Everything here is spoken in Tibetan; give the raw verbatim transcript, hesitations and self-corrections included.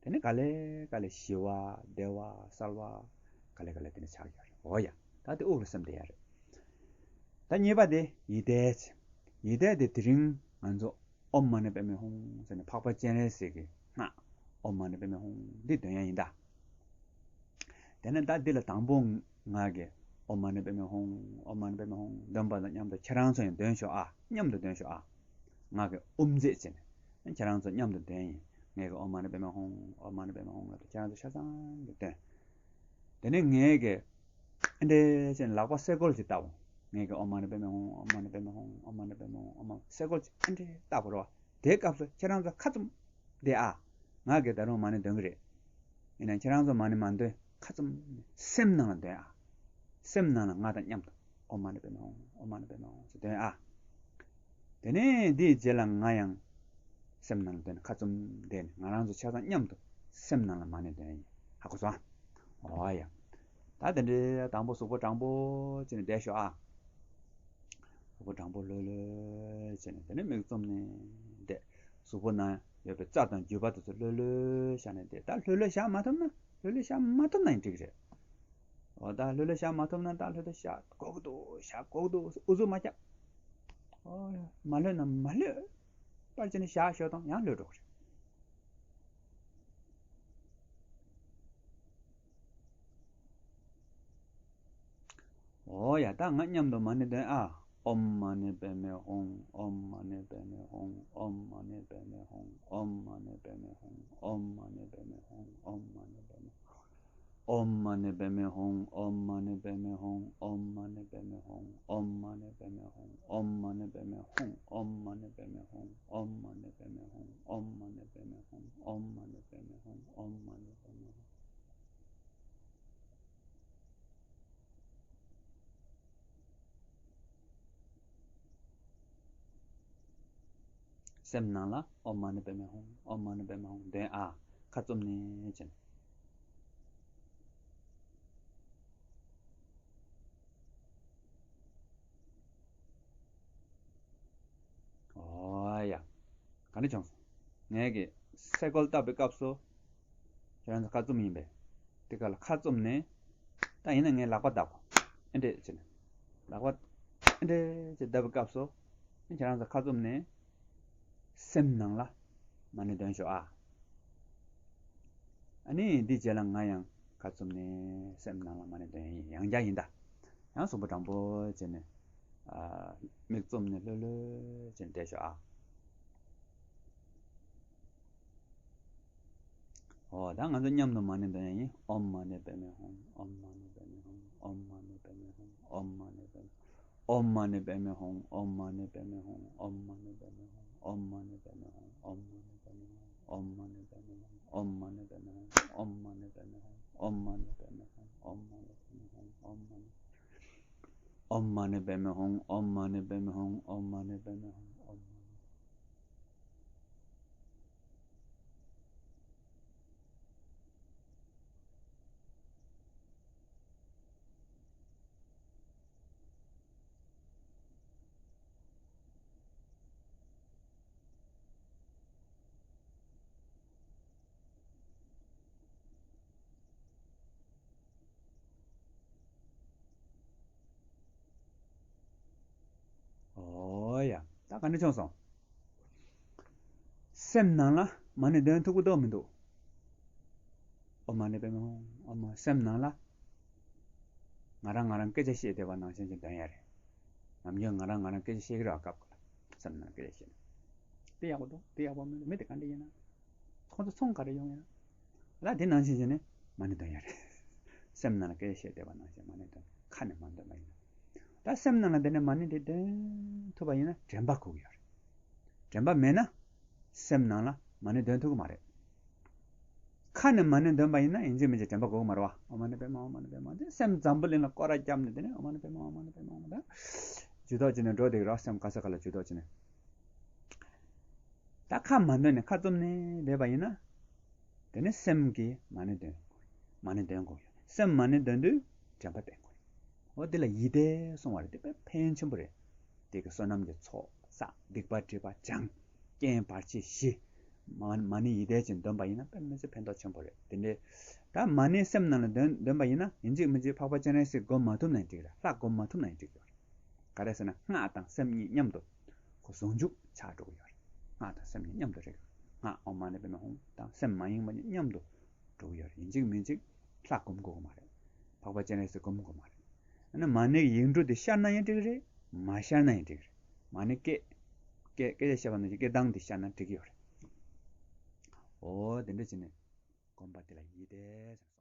དེ་ནས་ག་ལེ་ག་ལེ་ཞི་བ་བདེ་བ་གསལ་བ་ག་ལེ་ག་ལེ་དེ་ནས་ཆགས་ཡོད་རེད། འོ་ཡ། ད་དེ་དབུགས་ལ་སེམས་བསྡད་ཡ་རེད། ད་གཉིས་པ་དེ་ཡིད་བཟླས་བྱས། ཡིད་བཟླས་དེ་དེ་རིང་ང་ཚོ་ཨོཾ་མ་ཎི་པདྨེ་ཧཱུྃ་ཟེར་ནས་འཕགས་པ་སྤྱན་རས་གཟིགས་ཀྱི་སྔགས་ཨོཾ་མ་ཎི་པདྨེ་ཧཱུྃ་འདི་འདོན་ཡ་ཡིན་ད། དེ་ནས་ད་འདི་ལ་དང་པོ་ང་གིས་ཨོཾ་མ་ཎི་པདྨེ་ཧཱུྃ་ཨོཾ་མ་ཎི་པདྨེ་ཧཱུྃ་འདོན་པ་དང་མཉམ་དུ་ཁྱེད་རང་ཚོ་ཡང་འདོན་ཤོག་ཨ། མཉམ་དུ་འདོན་ཤོག་ཨ། ང་གིས་ཨོཾ་རྗེས་བྱས་ནས་ཁྱེད་རང་ཚོ་མཉམ་དུ་འདོན་ཡིན། ངས་ཀྱི་ཨོཾ་མ་ཎི་པདྨེ་ཧཱུྃ་ཨོཾ་མ་ཎི་པདྨེ་ཧཱུྃ་ལབ་དུས་ཁྱེད་རང་ཚོ་ཆ་ཚང་གིས་འདོན། དེ་ནས་ངས་ཀྱི་ཨ་འདྲས་བྱས་ནས་ལག་པ་སེ་གོལ་གྱིས་བཏབ། ངས་ཀྱི་ཨོཾ་མ་ཎི་པདྨེ་ཧཱུྃ་ཨོཾ་མ་ཎི་པདྨེ་ཧཱུྃ་ཨོཾ་མ་ཎི་པདྨེ་ཧཱུྃ་ཨོཾ་མ་སེ་གོལ་གྱིས་ཨ་འདྲས་བཏབ་པ་རེད་བ། དེའི་སྐབས་སུ་ཁྱེད་རང་ཚོ་ཁ་བཙུམ་བསྡད་ཨ། ང་གིས་ད་རུང་མ་ཎི་འདོན་གྱི་རེད། ཡིན་ནའང་ཁྱེད་རང་ཚོ་མ་ཎི་མ་འདོན། ཁ་བཙུམ་ནས་སེམས་ནང་ལ་འདོན་ཨ། སེམས་ནང་ལ་ང་དང་མཉམ་དུ་ཨོཾ་མ་ཎི་པདྨེ་ཧཱུྃ་ཨོཾ་མ་ཎི་པདྨེ་ཧཱུྃ་ཟེར་འདོན་ཨ། དེ་ནས་འདིའི་རྗེས་ལ་ང་ཡང་སེམས་ནང་ལ་འདོན། ཁ་བཙུམ་བསྡད་ནས་ང་རང་ཚོ་ཆ་ཚང་མཉམ་དུ་སེམས་ནང་ལ་མ་ཎི་འདོན་ཡིན། ཧ་གོ་སོང་ཨ། འོ་ཡ། ད་དེ་འདྲའི་དང་པོ་གཟུགས་པོ་དྲང་པོ་བྱས་ནས་བསྡད་ཤོག་ཨ། གཟུགས་པོ་དྲང་པོ་ལྷོད་ལྷོད་བྱས་ནས་དེ་ནས་མིག་བཙུམ་ནས་བསྡད། གཟུགས་པོ་ནང་ཡོད་པའི་རྩ་དང་རྒྱུས་པ་དེ་ཚོ་ལྷོད་ལྷོད་བཞག་ནས་བསྡད། ད་ལྷོད་ལྷོད་བཞག་མ་ཐུབ་ན་ལྷོད་ལྷོད་བཞག་མ་ཐུབ་ན་ཡང་འགྲིག་གི་རེད། འོ་ད་ལྷོད་ལྷོད་བཞག་མ་ཐུབ་ན་ད་ལྷོད་ལྷོད་བཞག་དགོས་ཀྱི་འདུག་བཞག་དགོས་ཀྱི་འདུག་ཨུ་ཚུགས་མ་རྒྱབ། འོ་ཡ། མ་ལྷོད་ན་མ་ལྷོད་པར་བྱས་ནས་བཞག་ཤོག་དང་ཡང་ལྷོད་འགྲོ་གི་རེད། འོ་ཡ། ད་ང་མཉམ་དུ་མ་ཎི་འདོན་ཨ། ཨོཾ་མ་ཎི་པདྨེ་ཧཱུྃ། ཨོཾ་མ་ཎི་པདྨེ་ཧཱུྃ། ཨོཾ་མ་ཎི་པདྨེ་ཧཱུྃ། ཨོཾ་མ་ཎི་པདྨེ་ཧཱུྃ། ཨོཾ་མ་ཎི་པདྨེ་ཧཱུྃ། ཨོཾ་མ་ཎི་པདྨེ་ཧཱུྃ། ཨོཾ་མ་ཎི་པདྨེ་ཧཱུྃ། ཨོཾ་མ་ཎི་པདྨེ་ཧཱུྃ། ཨོཾ་མ་ཎི་པདྨེ་ཧཱུྃ། ཨོཾ་མ་ཎི་པདྨེ་ཧཱུྃ། ཨོཾ་མ་ཎི་པདྨེ་ཧཱུྃ། ཨོཾ་མ་ཎི་པདྨེ་ཧཱུྃ། ཨོཾ་མ་ཎི་པདྨེ་ཧཱུྃ། ཨོཾ་མ་ཎི་པདྨེ་ཧཱུྃ། ཨོཾ་མ་ཎི་པདྨེ་ཧཱུྃ། སེམས་ནང་ལ་ཨོཾ་མ་ཎི་པདྨེ་ཧཱུྃ། ཨོཾ་མ་ཎི་པདྨེ་ཧཱུྃ་འདོན་ཨ། ཁ་བཙུམ་ནས་བྱས་ནས། འོ་ཡ། ག་འདྲ་བྱུང་སོང་། ངས་ཀྱི་སེ་གོལ་བཏབ་པའི་སྐབས་སུ། ཁྱེད་རང་ཚོ་ཁ་བཙུམ་ཡིན་པས། དེ་ག་ལ་ཁ་བཙུམ་ནས། ད་ཡིན་ན་ངས་ལག་པ་བརྡབ་གོ། ཨེ་འདྲས་བྱས་ནས། ལག་པ་ཨེ་འདྲས་བྱས་བརྡབ་པའི་སྐབས་སུ། ཁྱེད་རང་ཚོ་ཁ་བཙུམ་ནས། སེམས་ནང་ལ་མ་ཎི་འདོན་ཤོག་ཨ། ཨ་ནི་འདི་རྗེས་ལ་ང་ཡང་ཁ་བཙུམ་ནས་སེམས་ནང་ལ་མ་ཎི་འདོན་ཡིན། ཡང་བསྐྱར་ཡིན་ད། ཡང་གཟུགས་པོ་དྲང་པོ་བྱས་ནས། ཨ། མིག་བཙུམ་ནས་ལྷོད་ལྷོད་བྱས་ནས་བསྡད་ཤོག་ཨ། འོ་ད་ང་ཚོ་མཉམ་དུ་མ་ཎི་འདོན་ཡ་ཡིན། ཨོཾ་མ་ཎི་པདྨེ་ཧཱུྃ། ཨོཾ་མ་ཎི་པདྨེ་ཧཱུྃ། ཨོཾ་མ་ཎི་པདྨེ་ཧཱུྃ། ཨོཾ་མ་ཎི་པདྨེ་ཧཱུྃ། ཨོཾ་མ་ཎི་པདྨེ་ཧཱུྃ། ཨོཾ་མ་ཎི་པདྨེ་ཧཱུྃ། ཨོཾ་མ་ཎི་པདྨེ་ཧཱུྃ། ཨོཾ་མ་ཎི་པདྨེ་ཧཱུྃ། ཨོཾ་མ་ཎི་པདྨེ་ཧཱུྃ། ཨོཾ་མ་ཎི་པདྨེ་ཧཱུྃ། ཨོཾ་མ་ཎི་པདྨེ་ཧཱུྃ། ཨོཾ་མ་ཎི་པདྨེ་ཧཱུྃ། ཨོཾ་མ་ཎི། ཨོཾ་མ་ཎི་པདྨེ་ཧཱུྃ། ཨོཾ་མ་ཎི་པདྨེ་ཧཱུྃ། ཨོཾ་མ་ཎི་པདྨེ་ཧཱུྃ། ཨོཾ་མ་ཎི། ཨོ་ཡ། ད་ག་འདྲ་བྱུང་སོང་། སེམས་ནང་ལ་མ་ཎི་འདོན་ཐུབ་ཀྱི་འདུག་མི་འདུག་ཨོཾ་མ་ཎི་པདྨེ་ཧཱུྃ། ཨོཾ་མ། སེམས་ནང་ལ་ང་རང་ང་རང་སྐད་ཆ་བཤད་བསྡད་པ་ནང་བཞིན་ཅིག་འདོན་ཡ་རེད། ནམ་རྒྱུན་ང་རང་ང་རང་སྐད་ཆ་བཤད་ཀྱི་རེད་བ། སྐབས་འགའ་ལ་སེམས་ནང་སྐད་ཆ་བཤད་ན། དེ་ཡག་པོ་འདུག་དེ་ཡག་པོ་མི་འདུག་མི་དེ་ག་འདྲ་ཡིན་ན། ཁོང་ཚོ་ཚོང་ག་རེ་ཡོང་ཡ། ལ་དེ་ནང་བཞིན་བྱས་ནས་མ་ཎི་འདོན་ཡ་རེད། སེམས་ནང་ལ་སྐད་ཆ་བཤད་བསྡད་པ་ནང་བཞིན་མ་ཎི་འདོན། ཁ་ནས་མ་འདོན་པ་ཡིན་ན། ད་སེམས་ནང་ལ་འདི་ནས་མ་ཎི་དེ་འདོན་ཐུབ་པ་ཡིན་ན་དྲན་པ་འགུག་ཡོད་རེད། དྲན་པ་མེད་ན་སེམས་ནང་ལ་མ་ཎི་འདོན་ཐུབ་ཀྱི་མ་རེད། ཁ་ནས་མ་ཎི་འདོན་པ་ཡིན་ན་ཡིན་གཅིག་མིན་གཅིག་དྲན་པ་འགུག་གི་མ་རེད་བ། ཨོཾ་མ་ཎི་པདྨེ་ཧཱུྃ། ཨོཾ་མ་ཎི་པདྨེ་ཧཱུྃ། དེ་སེམས་འཛམ་བུ་གླིང་ལ་སྐོར་ར་བརྒྱབ་ནས་དེ་ནས་ཨོཾ་མ་ཎི་པདྨེ་ཧཱུྃ། ཨོཾ་མ་ཎི་པདྨེ་ཧཱུྃ། ད་ཇུས་གཏོགས་བྱས་ནས་འགྲོ་བསྡད་ཀྱི་རེད་བ། སེམས་ག་ས་ག་ལ་ཇུས་གཏོགས་བྱས་ནས། ད་ཁ་མ་འདོན་ནས་ཁ་བཙུམ་ནས་བསྡད་པ་ཡིན་ན། དེ་ནས་སེམས་ཀྱིས་མ་ཎི་འདོན། མ་ཎི་འདོན་དགོས་ཡོད། སེམས་མ་ཎི་འདོན་དུས་དྲན་པ་བསྟེན་དགོས་ཡོད། འོ་དེ་ལ་ཡིད་བཟླས་གསུང་བ་རེད། དེ་དཔེ་ཕན་ཆེན་པོ་རེད། དེ་གི་བསོད་ནམས་ཀྱི་ཚོགས་བསགས། སྡིག་པ་སྒྲིབ་པ་སྦྱངས། རྐྱེན་བར་ཆད་ཞི། མ་མ་ཎི་ཡིད་བཟླས་ཅན་འདོན་པ་ཡིན་ན་དཔེ་མི་སྲིད་ཕན་ཐོགས་ཆེན་པོ་རེད། དེ་འདྲའི་ད་མ་ཎི་སེམས་ནང་ལ་འདོན་འདོན་པ་ཡིན་ན་ཡིན་གཅིག་མིན་གཅིག་འཕགས་པ་སྤྱན་རས་གཟིགས་སྒོམ་མ་ཐུབ་ན་ཡང་འགྲིག་རེད། ལྷ་སྒོམ་མ་ཐུབ་ན་ཡང་འགྲིག་ཡོད་རེད། ག་རེ་ཟེར་ན་སྔགས་དང་སེམས་གཉིས་མཉམ་དུ་ཁོ་ཟུང་འཇུག་ཆགས་འགྲོ་གི་ཡོད་རེད། སྔགས་དང་སེམས་གཉིས་མཉམ་དུ་རེད། སྔགས་ཨོཾ་མ་ཎི་པདྨེ་ཧཱུྃ་དང་སེམས་མ་ཡེངས་པ་གཉིས་མཉམ་དུ་འགྲོ་གི་ཡོད་རེད། ཡིན་གཅིག་མིན་གཅིག་ལྷ་སྒོམ་དགོས་ཀྱི་མ་རེད། འཕགས་པ་སྤྱན་རས་གཟིགས་སྒོམ་དགོས་མ་རེད། ཨ་ནི་མ་ཎི་ཡིག་འབྲུ་དེ་ཤར་ན་ཡང་འགྲིག་གི་རེད། མ་ཤར་ན་ཡང་འགྲིག་གི་རེད། མ་ཎི་སྐད་སྐད་སྐད་ཆ་བཤད་པ་ནང་བཞིན་སྐད་གདངས་དེ་ཤར་ན་འགྲིག་གི་ཡོད་རེད། འོ་དེ་འདྲ་བྱས་ནས་སྒོམ་པ་དེ་ལ་ཡིད་བཟླས་ཟེར།